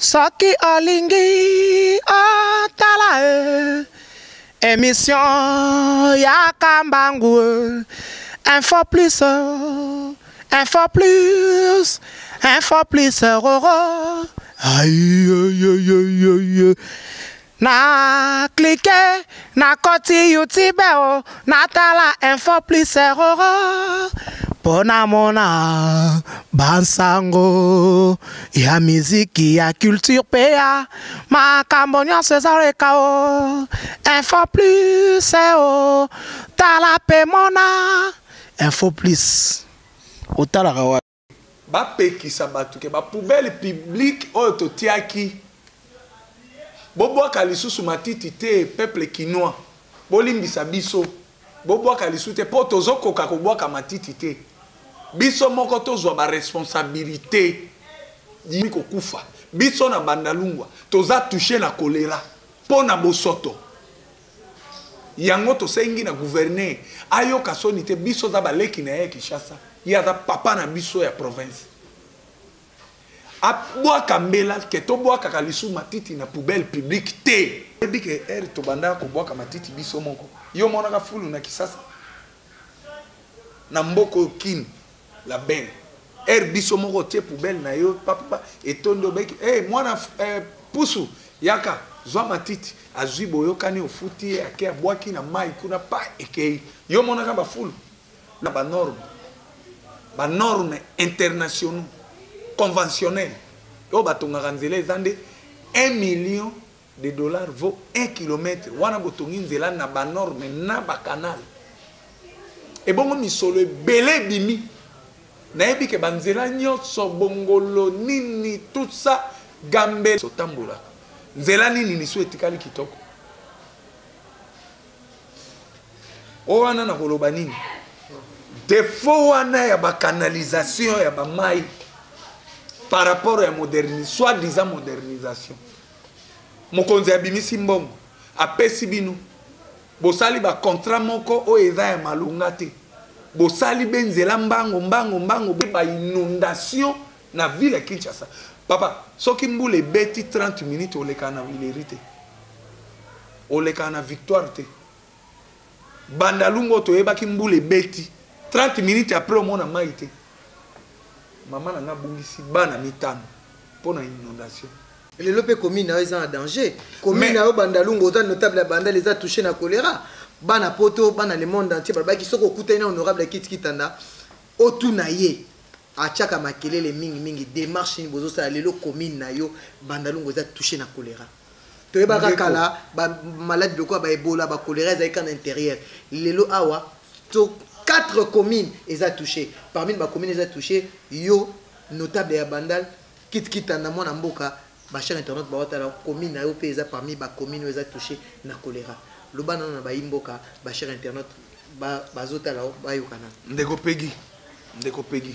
Soki olingi otala e emission ya kambangu e info plus info plus info plus roro aïe aïe aïe na clique na koti youtube o natala info plus roro mpo namona bansango ya miziki ya culture mpe ya makambo nyonso ezaleka o info plus o tala mpe mona info plus otalaka wa Bapekisa bato ke ba poubelle publique oyo totiaki bobwaka lisusu matiti te peuple kinois bolimbisa biso bobwaka lisusu te po tozokoka kobwaka matiti te biso moko tozwa ba responsabilite kokufa biso na bandalungwa toza touche na cholera po na bosoto Yango tosengi na gouverneur ayoka soni te biso oza baleki na ye ya Kinshasa ye aza papa na biso ya province abwaka mbela ke tobwakaka lisusu matiti na poubelle publique te. Oyebi ke heure tobandaka kobwaka matiti biso moko yo omonaka fulu na Kisasa na mboka oyo kin la belle heure biso moko otie poubelle na yo papa etondi obeki hey, mwana eh, pusu yaka zwa matiti azwi boyokani ofuti ye ake abwaki na mai kuna pa ekei yo omonaka bafulu na banorme banorme internationaux conventionnel oyo batongaka nzela eza nde 1 million de dollars vaut 1 kilomètre wana botongi nzela na banorme na bakanal ebongo misolo ebele ebimi nayebi ke banzela nyonso bongolo nini tout ça gambe otambolaka nzela nini lisu etikali kitoko o wana nakoloba nini defo wana ya bacanalisation ya bamai par rapport ya moderni soit disant modernisation Mokonzi abimisi mbongo apesi bino, bosali ba contrat moko oyo eza ya malonga te, bosali be nzela mbango mbango mbango, ba inondation na ville ya Kinshasa. Papa, soki mbula ebeti 30 minutes olekaka na Huilerie te, olekaka na Victoire te. Bandalungu oyo toyebaki mbula ebeti 30 minutes après omona mai te. Mama na nga abungisi bana mitano mpo na inondation. Lelo mpe commune na yo eza na danger. Commune na yo Bandalungu oza notable ya Bandal eza touché na choléra. Bana poto, bana le monde entier balobaki soki okutani na honorable Kit Kitanda otuna ye atiaka makelele mingi mingi démarche nini bozosala lelo commune na yo Bandalungu eza touché na choléra. Toyebaka kala ba malade lokola ba Ebola, ba choléra ezalaki kaka na intérieur. Lelo awa to quatre communes eza touché. Parmi ba communes eza touché yo notable ya Bandal Kit Kitanda mwana mboka ba chers internautes baotala commune na yo pe eza parmi ba commune oyo eza touché na choléra. Loba nano na bayi mboka ba chers internautes ba bazotala bayoka nano. Ndeko Peggy, ndeko Peggy.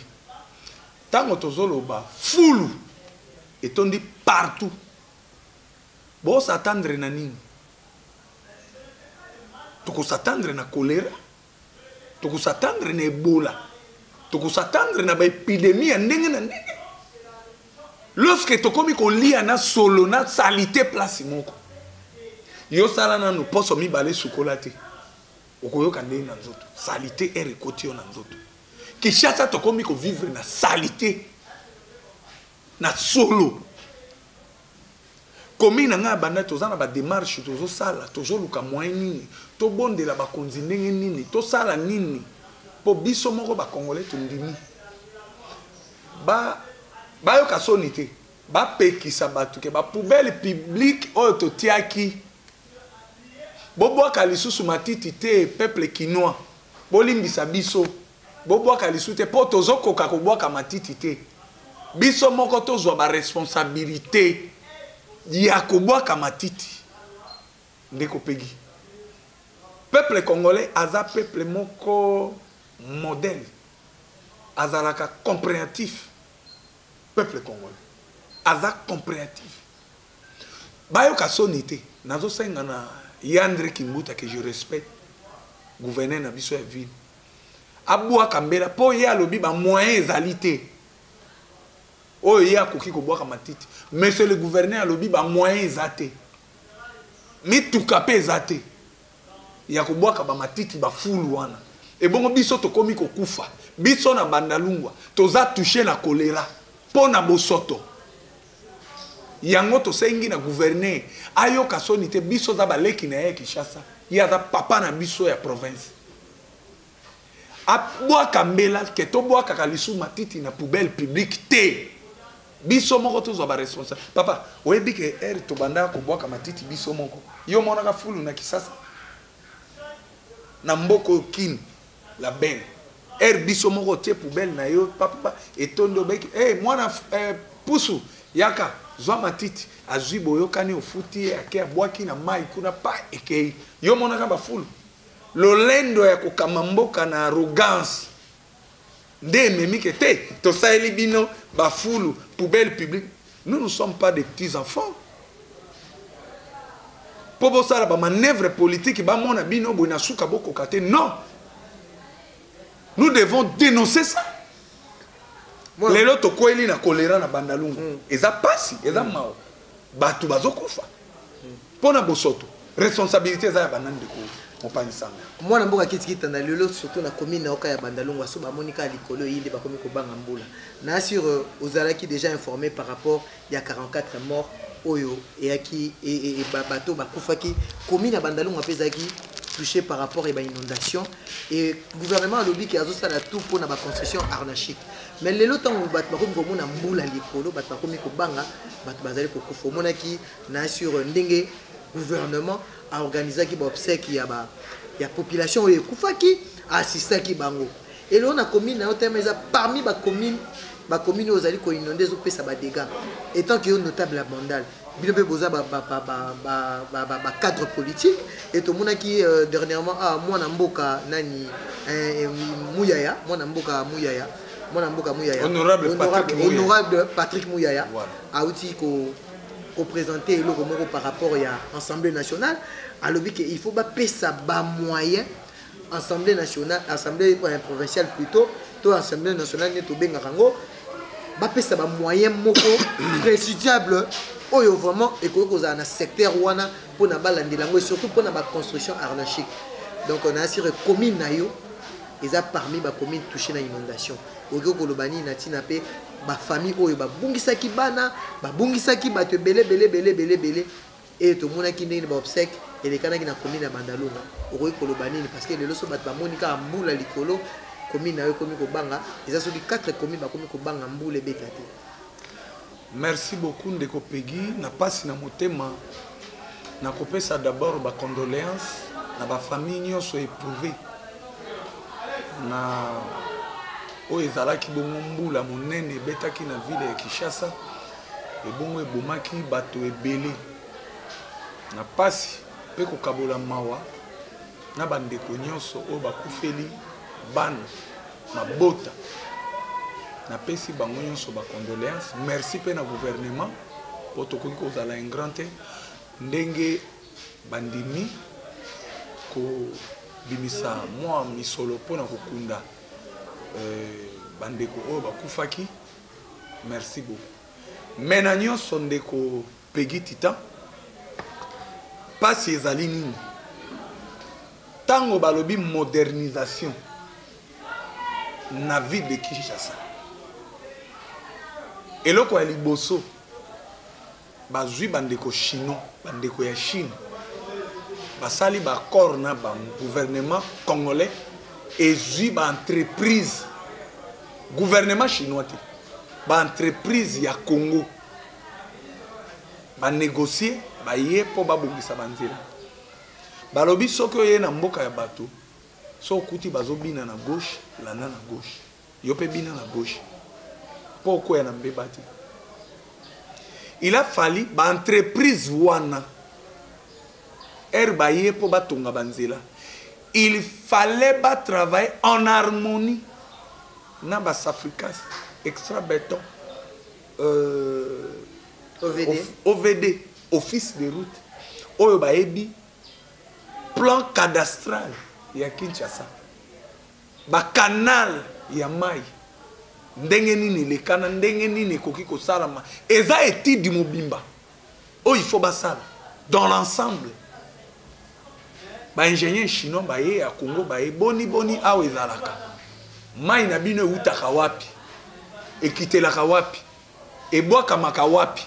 Tango tozoloba fulu etondi partout. Bo s'attendre na nini? Toko s'attendre na choléra? Toko s'attendre na Ebola? Toko s'attendre na ba epidemie ya ndenge na ndenge? Lorsque tokomi kolia na solo na salite place moko. Yo sala nanu poso mibale sukola te. Okoyoka ndenge na nzoto. Salite ere ekoti yo na nzoto. Kinshasa tokomi ko vivre na salite. Na solo. Commune na ngai ya Bandal toza na ba demarches tozosala, tozoluka moyen nini, tobondela bakonzi ndenge nini, tosala nini po biso moko ba congolais tondimi ba bayoka soni te, bapekisa bato ke ba poubelle publique oyo totiaki bobwaka lisusu matiti te peuple kinois bolimbisa biso. Bobwaka lisusu te po tozokoka kobwaka matiti te. Biso moko tozwa ba responsabilite ya kobwaka matiti. Ndeko Peggy, peuple congolais aza peuple moko modèle, azalaka comprehentif. Peuple congolais aza comprehentif. Bayoka soni te. Nazosenga na Yandre Kimbuta que je respecte, gouverneur na biso ya ville, abwaka mbela po ye alobi ba moyen ezali te. Oyo ye akoki kobwaka matiti. Monsieur le gouverneur alobi ba moyens eza te. Mituka pe eza te ya kobwaka ba matiti ba fulu wana. Ebongo biso tokomi kokufa. Biso na Bandalungwa toza touche na cholera po na bosoto. Yango tosengi na gouverneur ayoka soni te, biso za baleki na ye ya Kinshasa, ye aza papa na biso ya province. Abwaka mbela ke tobwakaka lisusu matiti na poubelle publique te. Biso moko tozwa ba responsable. Papa, oyebi ke heure tobandaka kobwaka matiti biso moko. Yo omonaka fulu na Kisasa? Na mboka oyo Kin, la belle. Heure biso moko otie poubelle na yo, papa, etondi obeki, hey, mwana eh, pusu, yaka, zwa matiti. Azwi boyokani, ofuti ye, ake abwaki na mai kuna, pa ekei. Yo omonaka ba fulu? Lolendo ya kokamba mboka na arrogance nde ememi ke te tosaleli bino ba fulu poubelle publique. Nous ne sommes pas des petits enfants po bosala ba manœuvre politique bamona bino boye na suka bokoka te. Non, nous devons dénoncer ça. Lelo tokweli na choléra na Bandalungu. Eza pasi, eza mawa, bato bazokufa mpo na bosoto. Responsabilité eza ya banani, ndeko mopanzi sango? Mwana mboka Kiti Kitanda, lelo surtout na commune na oka ya Bandalungwa, so bamoni kaka likolo eyinde, bakomi kobanga mbula. Na sur ozalaki déjà informé par rapport ya 44 morts oyo eyaki bato bakufaki. Commune ya Bandalungwa mpe ezalaki touché par rapport ya bainondation, et gouvernement alobi ke azosala tout mpona baconstruction anarchique. Mais lelo ntango bato bakomi komona mbula likolo, bato bakomi kobanga, bato bazali kokufa. Omonaki na sur ndenge gouvernement aorganisaki baobsèque ya population oyo ekufaki, assistaki bango. Eloo na commune na yo tema eza parmi bacommune oyo ozali koinonde, ezopesa badégâts. Étant que yo notable ya Bandal, bino mpe boza bacadre politique, e tomonaki dernièrement mwana mboka nani, Muyaya, mwana mboka Muyaya, mwana mboka Muyaya, Honorable Patrick Muyaya. Honorable Patrick Muyaya. Voilà. Auti ko koprésenter eloko moko par rapport ya Assemblée nationale. Alobi ke il faut bapesa bamoyen Assemblée nationale, assemblée provinciale plutôt, to Assemblée nationale nde tobengaka yango, bapesa bamoyen moko présidiable oyo vraiment ekoki kozala na secteur wana mpona balandela yango, et surtout mpona baconstruction anarchique. Donc na asire commune na yo eza parmi bacommune touché na inondation. Okoki koloba nini na ntina mpe bafamille oyo babungisaki bana, babungisaki bato ebele ebele ebele ebele ebele, e tomonaki ndenge baobsèque elekanaki na commune ya Bandalunga? Okoki koloba nini? Parce que lelo so bato bamoni kaka mbula likolo, commune na yo ekomi kobanga. Eza soki 4 commune bakomi kobanga mbula ebeta te. Merci beaucoup, ndeko Pegi. Na pasi na motema, nakopesa d'abord bacondoléance na bafamille nyonso éprouvé na oyo ezalaki bongo mbula monene ebetaki na ville ya Kinshasa, ebongo ebomaki bato ebele. Na pasi mpe kokabola mawa na bandeko nyonso oyo bakufeli bana, mabota, napesi bango nyonso bacondoléance. Merci mpe na gouvernement, mpo tokoki kozala ingrat te ndenge bandimi kobimisa mwa misolo mpona kokunda bandeko oyo bakufaki. Merci beaucoup. Me na nyonso, ndeko Pegi Titan, mpasi ezali nini? Ntango balobi modernisation na ville de Kinshasa, eloko ya liboso bazwi bandeko chinois, bandeko ya Chine, basali baaccord na bango. Gouvernement congolais ezwi baentreprise, gouvernement chinois te, baentreprise ya Congo banégocie, baye mpo babongisa banzela. Balobi soki oye na mboka ya bato, so okuti bazobina na gauche, landa na gauche, yo mpe bina na gauche mpo okwea na mbeba te. Il a fallu baentreprise wana ere baye mpo batonga banzela, il fallait batravailler en harmonie na basafricas, Extra Béton, OVD. OVD, Office de route, oyo bayebi plan cadastral ya Kinshasa, bacanal ya mai. Ndenge nini elekana, ndenge nini ekoki kosalama. Eza étude mobimba oyo il faut basala dans l'ensemble. Baingénieur chinois baye ya Congo, baye boni boni awa ezalaka, mai na bino eutaka wapi, ekitelaka wapi, ebwakamaka wapi.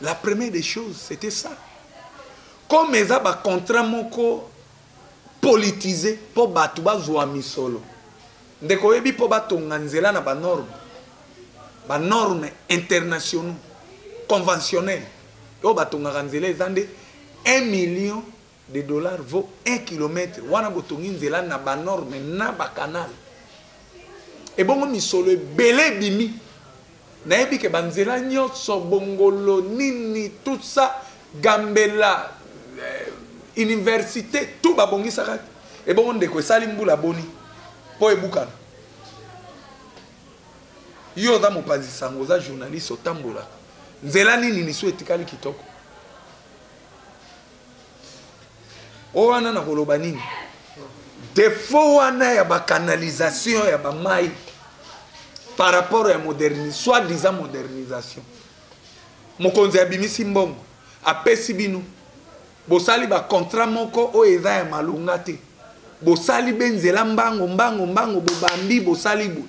La première des choses, c'était ça. Comme eza bacontrat moko politisé mpo bato bazwa misolo, ndeko, oyebi, mpo batonga nzela na banorme, banorme internationaux conventionnel oyo batongaka nzela, eza nde 1 million de dollars vaut 1 kilomètre. Wana botongi nzela na banorme na bacanal, ebongo misolo ebele ebimi. Nayebi ke banzela nyonso, Bongolo nini, tout ça, Gambela, université, tout babongisaka te. Ebongo ndeko, esali mbula boni mpo ebukana? Yo oza mopanzi sango, oza journaliste, otambolaka nzela nini lisu etikali kitoko? O wana na koloba nini? Défaut wana ya bacanalisation ya bamai par rapport ya soi disant modernisation. Mokonzi abimisi mbongo, apesi bino, bosali bacontrat moko oyo eza ya malonga te. Bosali be nzela mbango mbango mbango, bobambi, bosali boye.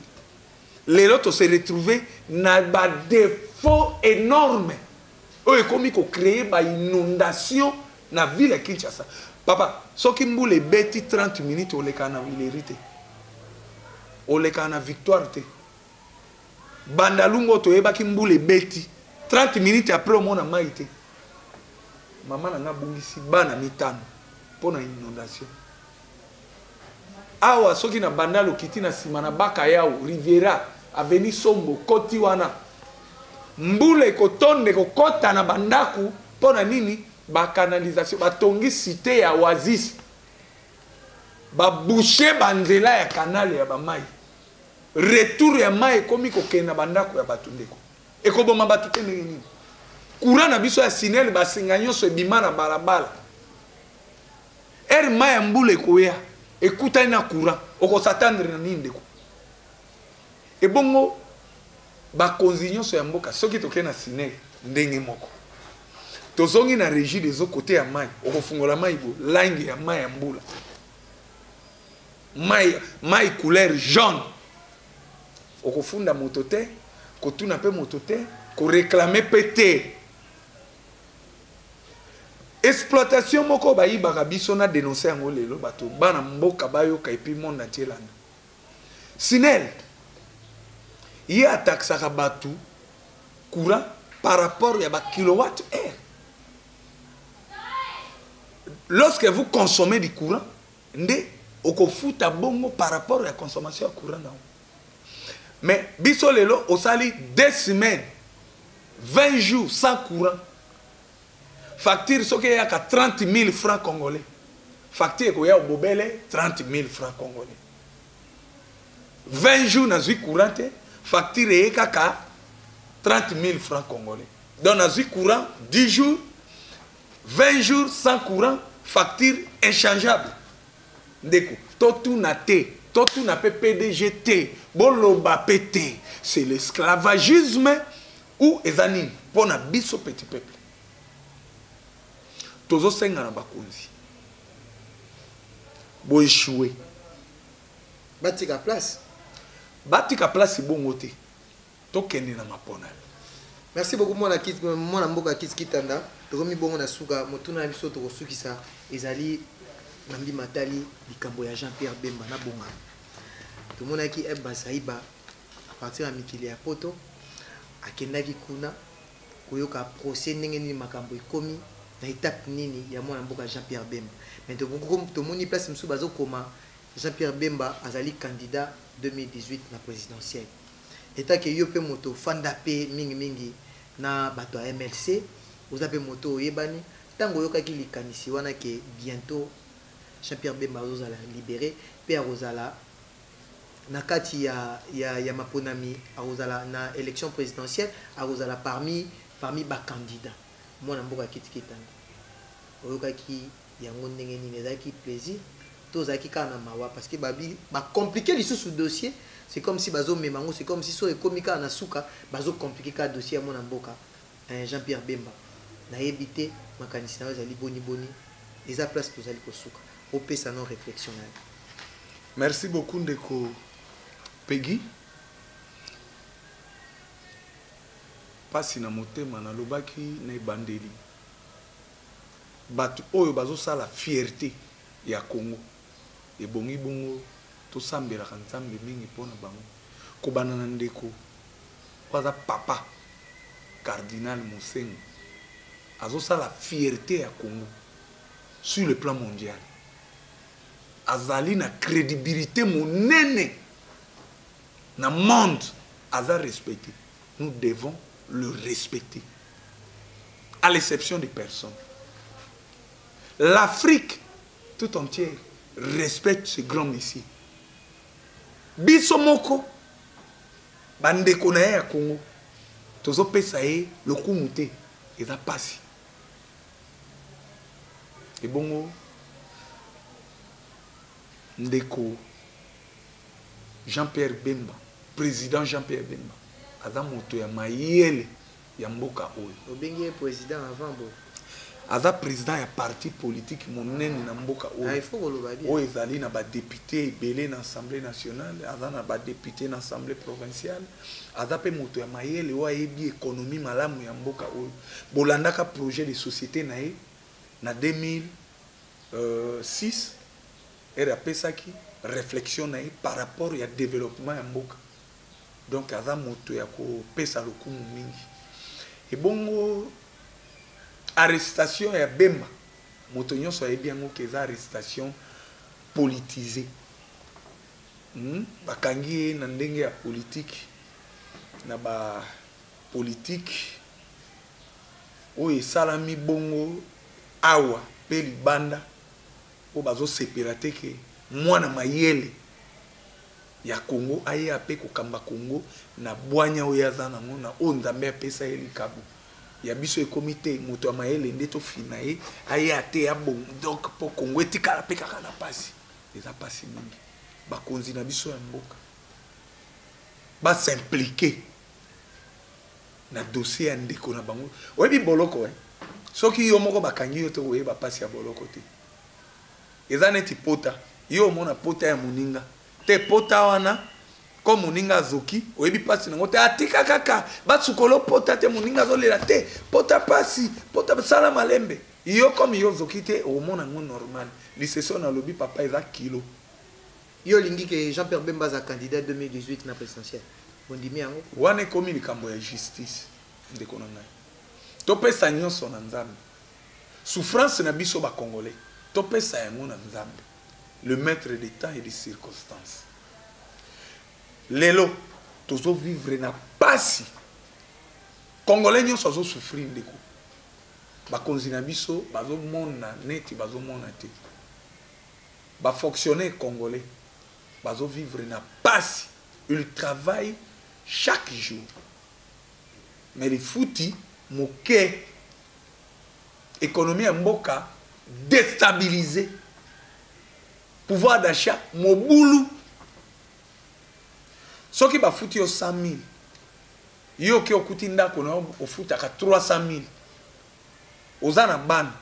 Lelo tose retrouve na badéfaut énorme oyo ekomi kocréer bainondation na ville ya Kinshasa. Papa, soki mbula ebeti 30 minutes, olekaka na Huilerie te, olekaka na Victoire te, Bandalungu oyo toyebaki. Mbula ebeti 30 minutes après, omona mai te. Mama na nga abungisi bana mitano mpo na inondation awa. Soki na Bandal, okiti na nsima na baka yao, Riviera, avenue Sombo, koti wana, mbula ekotonda, ekokɔta na bandako. Mpo na nini? Bacanalisation batongi cité ya Oasis, baboucher banzela ya canal ya bamai. Retour ya mai ekomi kokende na bandako ya bato. Ndeko, ekoboma bato te ndenge nini? Courant na biso ya SNEL, basinga nyonso ebima na balabala. Ere mai ya mbula ekoya, ekutani na courant, okos'attendre na nini, ndeko? Ebongo bakonzi nyonso ya mboka, soki tokei na SNEL, ndenge moko tozongi na Régie des eaux, côté ya mai, okofungola mai bo langi ya mai ya mbula, mai, mai couleur jaune. Okofunda moto te, kotuna mpe moto te, koréclamer mpe te. Exploitation moko bayibaka biso na dénonce yango lelo, bato bana mboka bayoka, et puis monde entier elanda. SNEL ye ataxaka bato courant par rapport ya bakilowatt heure. Lorsque vous consommez du courant, nde okofuta bongo par rapport ya consommation ya courant na yo. Mais biso lelo, osali 2 semaines, 20 jours sans courant, facture soki eyaka 30 000 francs congolais, facture ekoya obobele 30 000 francs congolais. 20 jours nazwi courant te, facture eye kaka 30 000 francs congolais. Donc nazwi courant 10 jours, 20 jours sans courant, facture inchangeable. Ndeko, totuna te, totuna mpe PDG te, boloba mpe te. C'est l'esclavagisme ou eza nini mpo na biso petit peuple? Tozosenga na bakonzi, boéchouer. Batika place. Batika place bongo te, tokende na mapona. Merci beaucoup, mwana mwana mboka Kiti Kitanda. Tokomi bongo na suka. Motuna na biso tokosukisa ezali na mbima tali likambo ya Jean Pierre Bemba na Bonga. Tomonaki Eve Bazaiba à partir ya mikili ya Poto, akendaki kuna koyoka procès ndenge nini makambo ekomi na étape nini ya mwana mboka Jean Pierre Bemba. Mais tomoni place mosusu bazokoma Jean Pierre Bemba azali candidat 2018 na présidentielle. Etake yo mpe moto ofanda mpe mingimingi na bato ya MLC, oza mpe moto oyebani, ntango oyokaki likanisi wana ke bientôt Jean Pierre Bemba azozala libéré mpe akozala na kati ya maponami, akozala na élection présidentielle, akozala parmi bacandidat, mwana mboka Kiti Kitanda, oyokaki yango ndenge nini? Ezalaki plaisir? To ozalaki kaka na mawa parce que babi ba compliquer lisusu dossier, c'est comme si bazo mema yango, c'est comme si so ekomi kaka na suka bazo compliquer kaka dossier ya mwana mboka eh, Jean-Pierre Bemba. Nayebi te makanisi na yo ezali boni boni, eza place tozali kosuka, opesa no réflexion na yo. Merci beaucoup ndeko Peggy. Pasi na motema, nalobaki na ebandeli, bato oyo bazosala fierté ya Congo, ebongi bongo tosambelaka Nzambe mingi mpona bango, kobanda na ndeko oyo aza papa cardinal Mosengo, azosala fierté ya Congo sur le plan mondial, azali na crédibilité monene na monde, aza respecté. Nous devons le respecter, à l'exception des personnes. L'Afrique tout entière respecte ce grand messie. Biso moko bandeko na ye ya Congo tozopesa ye lokumu te, eza pasi. Ebongo ndeko Jean-Pierre Bemba, président Jean-Pierre Bemba aza moto ya mayele ya mboka oyo. Obengi ye président avant bo? Aza président ya parti politique monene na mboka oyo. Ah, il faut koloba bien. Oyo ezali na badéputé ebele na Assemblée nationale, aza na badéputé na Assemblée provinciale, aza mpe moto ya mayele oyo ayebi économie malamu ya mboka oyo. Bolandaka projet de société na ye na 2006, ere apesaki réflexion na ye par rapport ya développement ya mboka. Donc aza moto ya kopesa lokumu mingi. Ebongo arrestation ya Bemba, moto nyonso ayebi yango ke eza arrestation politisée. Bakangi ye na ndenge ya politique, na ba politique oyo esalami bongo awa mpe libanda, oyo bazosepela te ke mwana mayele ya Congo aya mpe kokamba Congo na bwanya oyo aza nango, na oyo Nzambe apesa ye likabo ya biso. Ekomi te moto ya mayele nde tofina ye aya te abongo, donc mpo Congo etikala mpe kaka na pasi. Eza pasi mingi. Bakonzi na biso ya mboka bas'impliquer na dossier ya ndeko na bango. Oyebi boloko, eh? Soki yo moko bakangi yo te, koyeba pasi ya boloko te. Eza neti pota, yo omona pota ya moninga te, pota wana ko moninga azoki, oyebi mpasi nango te. Atika kaka basukolo pota te, moninga azolela te, pota pasi, pota sala malembe. Yo comme yo ozoki te, okomona yango normal. Liseso nalobi, papa, eza kilo. Yo olingi ke Jean Pierre Bemba aza candidat 2018 na présidentielle, bondimi yango? Wana ekomi likambo ya justice, ndeko na ngai. Topesa nyonso na Nzambe. Souffrance na biso bacongolais, topesa yango na Nzambe, le maître de temps et de circonstances. Lelo tozovivre na pasi, Congolais nyonso azosouffrir, ndeko. Bakonzi na biso bazomona neti bazomona te. Bafonctionnaire congolais bazovivre na pasi, il travaille chaque jour mais lifuti moke. Économie ya mboka déstabilisé, pouvoir d'achat mobulu. Soki bafuti yo 100 000, yo oke okuti ndako na yo ofutaka 300 000, oza na bana,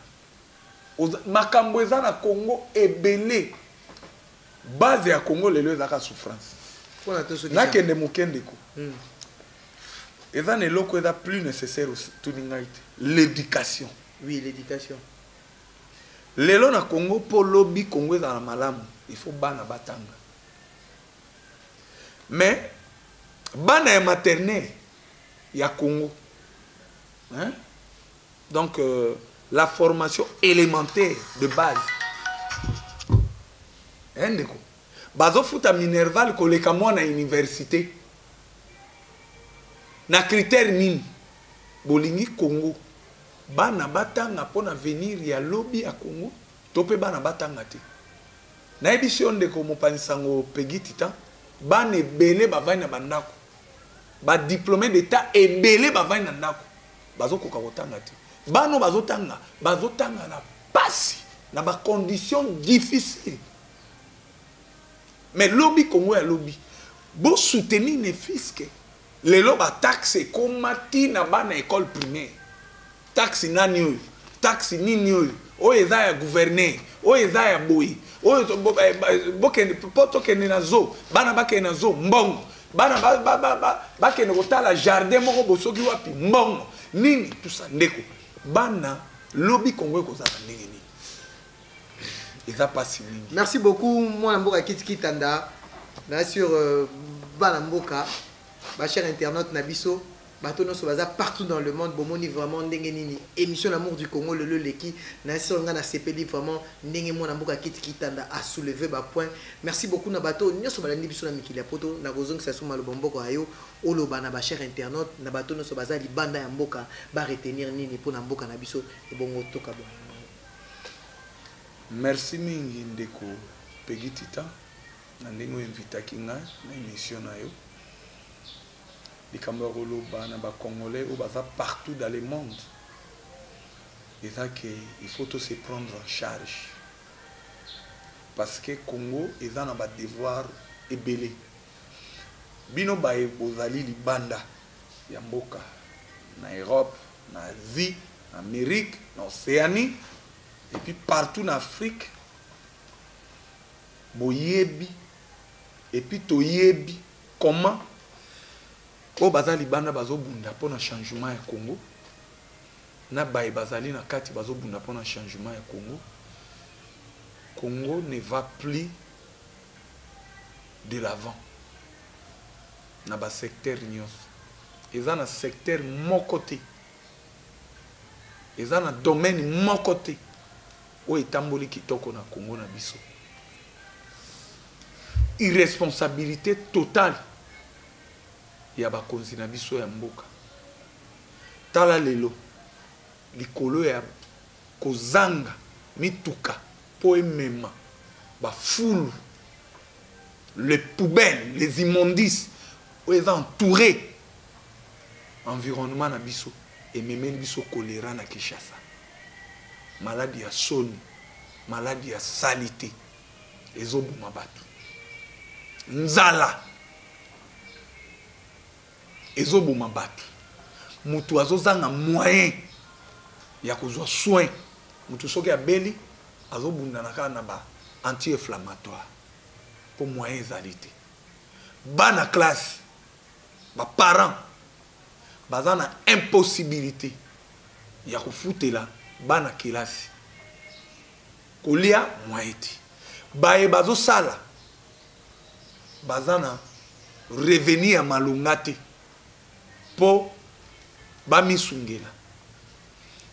makambo eza na Congo ebele. Base ya Congo lelo ezaka souffrance. Mpona to soki Nakende moke, ndeko. Eza na eloko eza plus nécessaire, tuni ngai te, l'éducation. Oui, l'éducation. Lelo na Congo, mpo lobi Congo ezala malamu, il faut bana batanga. Mais bana ya maternelle ya Congo, hein? Donc la formation élémentaire de base, hein, ndeko, bazofuta minerval koleka mwana université. Na critère nini bolingi Congo bana batanga mpo na avenir ya lobi ya Congo, to mpe bana batanga te? Nayebisi yo, ndeko mopanzi sango Pegi Titan, bana ebele bavandi na bandako, badiplômé d'état ebele bavandi na ndako, bazokoka kotanga te. Bana oyo bazotanga, bazotanga na pasi, na bacondition difficile. Mais lobi, Congo ya lobi, bosoutenir ne fût-ce que lelo bataxe ekóma ntina bana école primaire. Taxe nani oyo? Taxe nini oyo? Oyo eza ya gouverneur, oyo eza ya boye, oyo bokende mpo tokende na zoo, bana bakende na zoo, mbongo, bana bakende kotala jardin moko bosoki wapi, mbongo nini, tout ça. Ndeko, bana lobi Kongo ekozala ndenge nini? Eza mpasi mingi. Merci beaucoup, mwana mboka Kiti Kitanda. Na sur bana mboka, bachers internautes na biso, bato nyonso baza partout dans le monde, bomoni vraiment ndenge nini émission L'amour du Congo lelo leki. Na sur nga nasepeli vraiment ndenge mwana mboka Kiti Kitanda a soulevé bapoint. Merci beaucoup na bato nyonso balandi biso na mikili ya poto. Na kozongisa so maloba mboka ya yo, oloba na bachers internautes, na bato nyonso baza libanda ya mboka, baretenir nini mpona mboka na biso, ebongo toka bwana. Merci mingi, ndeko Pegi Titan, na ndenge oinvitaki ngai na émission na yo. Likambo ya koloba na bacongolais oyo baza partout dans le monde eza ke il faut to se prendre en charge, parce que Congo eza na badevoir ebele. Bino baye bozali libanda ya mboka, na Europe, na Asie, na Amérique, na Océanie et puis partout na Afrique, boyebi et puis toyebi comment oyo baza libanda bazobunda mpona changement ya Congo, na baye bazali na kati bazobunda mpona changement ya Congo. Congo ne va plus de l'avant na basecteur nyonso. Eza na secteur moko te, eza na domaine moko te oyo etamboli kitoko na Congo na biso. Irresponsabilité totale ya bakonzi na biso ya mboka. Tala lelo, likolo ya kozanga mituka mpo emema bafulu, les poubelles, les immondices oyo eza entouré environnement na biso, ememeli biso choléra na Kinshasa. Maladi ya soni, maladi ya saleté ezoboma bato, nzala ezoboma bato, moto azozanga moyen ya kozwa soin. Moto soki abeli, azobundana kaka na ba anti-inflammatoire mpo moyen ezali te. Bana classe, baparent baza na impossibilité ya kofutela bana kelasi, kolia moyen te. Baye bazosala baza na revenu ya malonga te mpo bamisungela.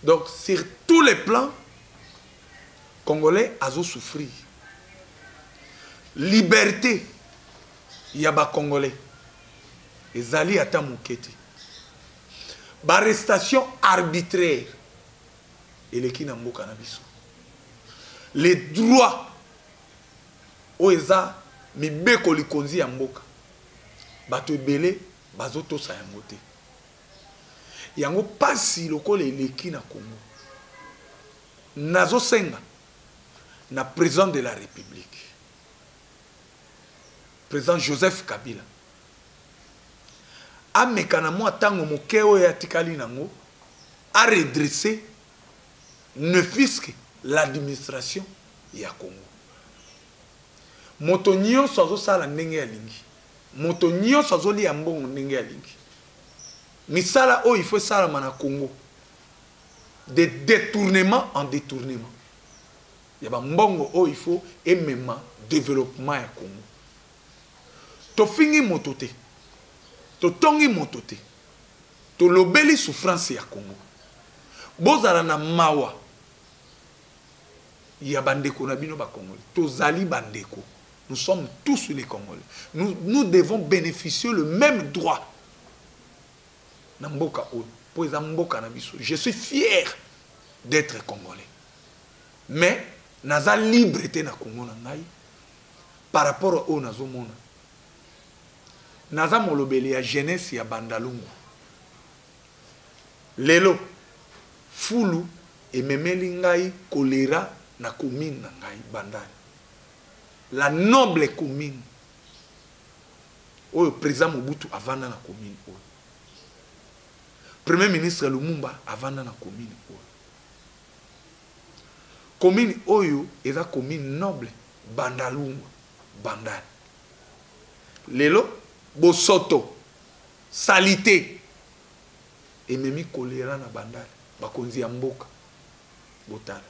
Donc sur tous les plans, congolais azosouffrir. Liberté ya bacongolais ezali ata moke te. Baarrestation arbitraire eleki na mboka na biso. Les droits oyo eza mibeko likonzi ya mboka, bato ebele bazotosa yango te. Yango mpasi lokola eleki na Congo. Nazosenga na président de la République, président Joseph Kabila, ameka na mwa ntango moke oyo atikali nango, aredresser ne fût-ce que l'administration ya Congo. Moto nyonso azosala ndenge alingi, moto nyonso azolia mbongo ndenge alingi. Misala oyo il faut esalama na Congo, de détournement en détournement ya bambongo oyo il faut emema développement ya Congo. Tofingi moto te, totongi moto te, tolobeli souffrance ya Congo. Bozala na mawa ya bandeko na bino bacongolais. Tozali bandeko, nous sommes tous les Congolais, nous, nous devons bénéficier le même droit na mboka oyo mpo eza mboka na biso. Je suis fier d'être congolais, mais naza libre te na Congo na ngai par rapport oyo nazomona. Naza molobeli ya jeunesse ya Bandalungu. Lelo fulu ememeli ngai choléra na commune na ngai Bandali, la noble commune. Oyo président Mobutu avanda na commune oyo. Premier ministre Lumumba avanda na commune oyo. Commune oyo eza commune noble Bandalungwa, Bandal. Lelo bosoto salite ememi choléra na Bandal, bakonzi ya mboka botala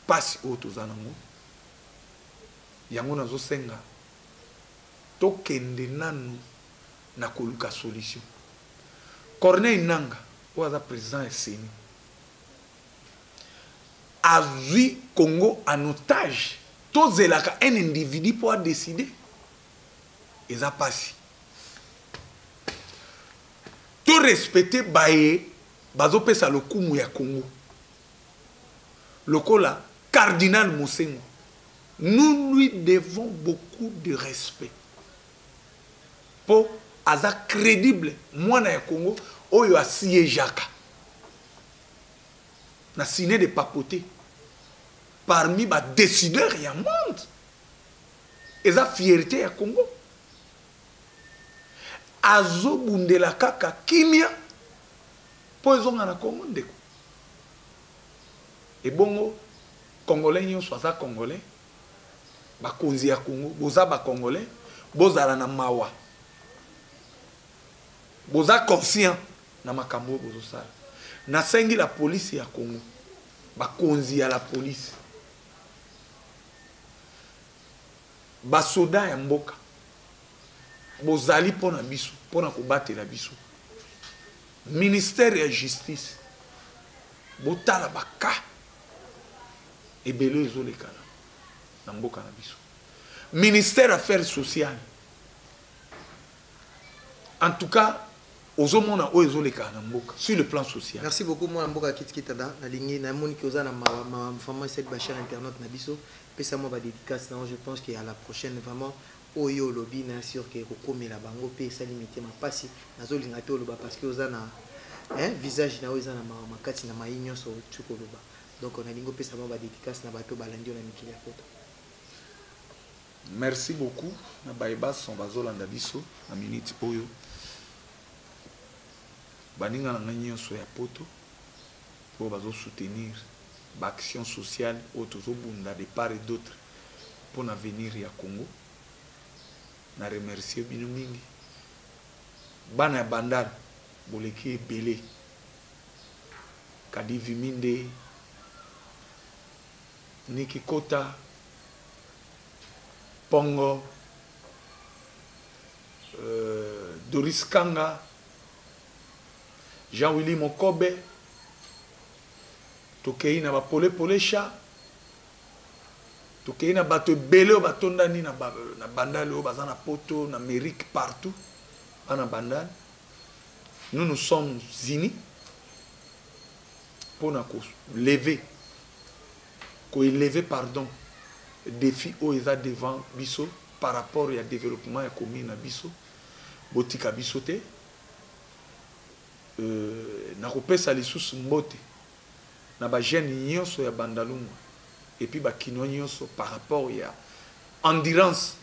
pasi oyo toza nango. Yango nazosenga tokende nanu na koluka solution. Corneille Nangaa oyo aza président ya CENI azwi Congo en otage, tozelaka un individu po adécider, eza pasi. To respecter baye bazopesa lokumu ya Congo lokola cardinal Mosengo, nous lui devons beaucoup de respect po aza crédible, mwana ya Congo oyo asiégeaka na ciné de papoter parmi ba décideurs ya monde. Eza fierté ya Congo, azobundela kaka kimia po ezonga na Congo. Ndeko, ebongo congolais nyonso aza congolais. Bakonzi ya Congo, boza bacongolais, bozala na mawa, boza conscient na makambo oyo bozosala. Nasengi la police ya Congo, bakonzi ya la police, basoda ya mboka, bozali mpona biso, mpona kobatela biso. Ministère ya justice, botala baka ebele ezolekana na mboka na biso. Ministère affaires sociales, en tout cas ozomona oyo ezolekana na mboka sur le plan social. Merci beaucoup, mwana mboka Kitikitanda. Nalingi namoni ki oza na mawa mawa vraiment. Esali bachers internautes na biso, pesa mwa badédicace nango. Je pense que à la prochaine, vraiment oyo olobi na sûr ke ekokomela bango mpe esali mitema mpasi. Nazolinga te oloba parce que oza na, hein, visage na oyo eza na mawa makati na mai nyonso oti koloba. Donc nalingi opesa mwa badédicace na bato balandi yo na mikili ya poto. Merci beaucoup na baye bason bazolanda biso na minute oyo. Baninga na ngai nyonso ya poto oyo bazosoutenir baaction sociale oyo tozobunda de part et d'autre mpona avenir ya Congo, na remercier bino mingi. Bana ya Bandal boleki ebele, Kadivi Minde, Niki Kota, Pongo, Doris Kanga, Jean-Willy Mokobe, tokei na bapole polesha, tokei na bato ebele oyo batondani na, ba, na Bandal, oyo baza na poto, na Amérique, partout. Bana Bandal, nous nous sommes unis mpona kolever, koélever, pardon, défi oyo eza devant biso par rapport ya développement ya commune na biso. Botika biso te. Nakopesa lisusu mbote na bajeune nyonso ya Bandalungwa et puis bakinois nyonso par rapport ya endurance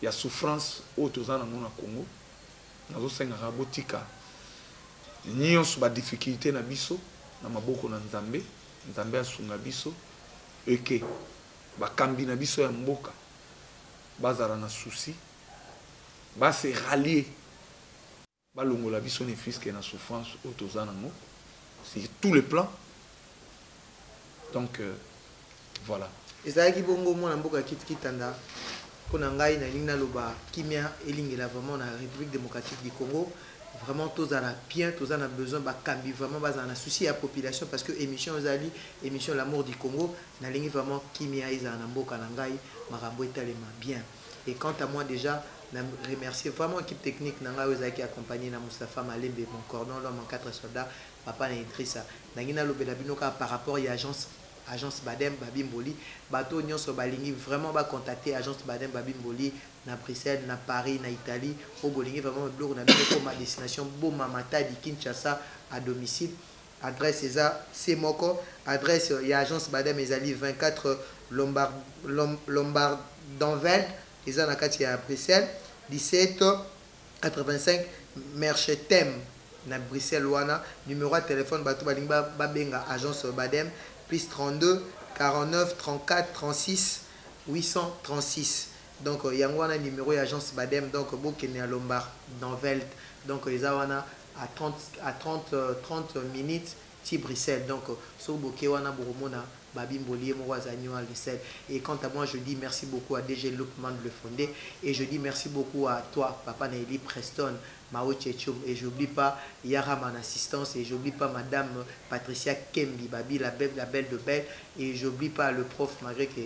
ya souffrance oyo toza nango na Congo. Nazosengaka botika nyonso, badifficulté na biso na maboko na Nzambe. Nzambe asunga biso eke bakambi na biso ya mboka bazala na souci, base rallier, balongola biso ne fût-ce que na souffrance oyo toza nango sur tous les plans. Donc voilà. Ezalaki bongo, mwana mboka Kitikitanda. Mpo na ngai, nalingi naloba kimia elingela vraiment na République démocratique du Congo. Vraiment tozala bien, toza na besoin bakambi vraiment bazala na souci ya population, parce que émission ezali émission L'amour du Congo. Nalingi vraiment kimia ezala na mboka na ngai, makambo etalema bien. Et quant à moi, déjà na remercier vraiment équipe technique na ngai oyo ezalaki accompagné na Moustapha Malembe, mon cordon, l'homme en quatre soldats, papa na Idrissa. Nangi nalobela bino kaka par rapport ya agence Badem Babimboli. Bato nyonso balingi vraiment bacontacter agence Badem Babimboli na Bruxelles, na Paris, na Italie, oyo bolingi vraiment biloko na bino ekoma destination Boma, Matadi, Kinshasa, à domicile, adresse eza c moko. Adresse ya agence Badem ezali 24 Lombard, Lombard d'Envelde, eza na kati ya Bruxelles, 17. 85 Merchetem na Bruxelles wana. Numéro ya téléphone bato balingi babenga agence Badem, plus 32 49 34 36 836. Donc yango wana numéro ya agence Badem. Donc bokende ya Lombard Danveld, donc eza wana à 30, à 30, 30 minutes ti Bruxelles. Donc soki boke wana, bokomona Babimboli ye moko azali wana Bruxelles. Et quant à moi, je dis merci beaucoup à DG Lukman Le Fondé et je dis merci beaucoup à toi, papa Naeli Preston Mao Tchetchoum, et j'oublie pas Yara, mon assistance, et j'oublie pas madame Patricia Kembi Babi, la belle, la belle de belle, et j'oublie pas le prof, malgré que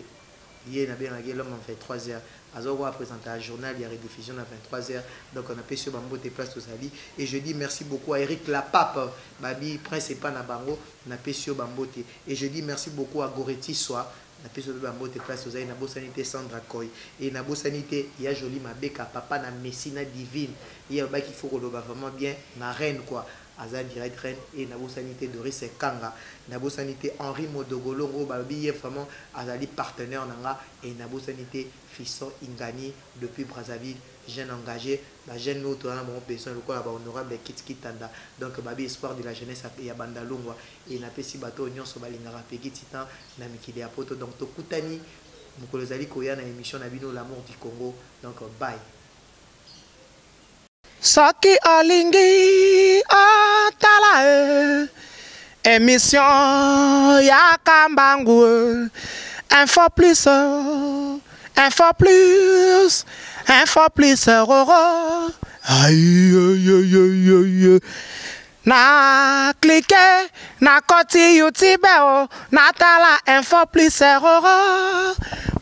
ye nabengaki l'homme en 23 heures, azokoka présenter un journal ya rediffusion à 23 heures. Donc on appelle sur bambote place tozali. Et je dis merci beaucoup à Eric Lapape Babi Prince epa na bango, napesi yo bambote. Et je dis merci beaucoup à Goreti Swa, napesi yo bambote place tozali. Nabosani te Sandra Koy et nabosani te ya Joli Mabeka, papa na Messi na Divine. Ye alobaki faut koloba vraiment bien na reine quoi, aza direct reine. Et nabosani te Doris Kanga, nabosani te Henri Modogolongo, balobi ye vraiment azali partenaire na nga. Et nabosani te Fisson Ingani depuis Brazzaville, jeune engagé, bajeune oyo toza na bango besoin lokola bahonorable Kit Kitanda. Donc babi espoir de la jeunesse ya Bandalungwa. E napesi bato oyo nyonso balingaka Pegi Titan na mikili ya poto. Donc tokutani mokolo ezali koya na émission na bino L'amour du Congo. Donc bye. Soki olingi otala e émission ya Kambangu, Info Plus, Info Plus, Info Plus roro. Aïe, aïe, aïe, aïe. Na clique na koti YouTube o, natala Info Plus roro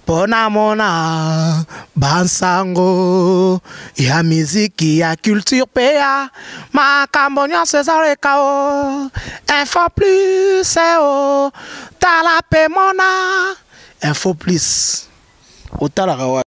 mpo namona bansango ya miziki, ya culture mpe ya makambo nyonso ezaleka o Info Plus o. Tala mpe mona Info Plus, otalaka wa.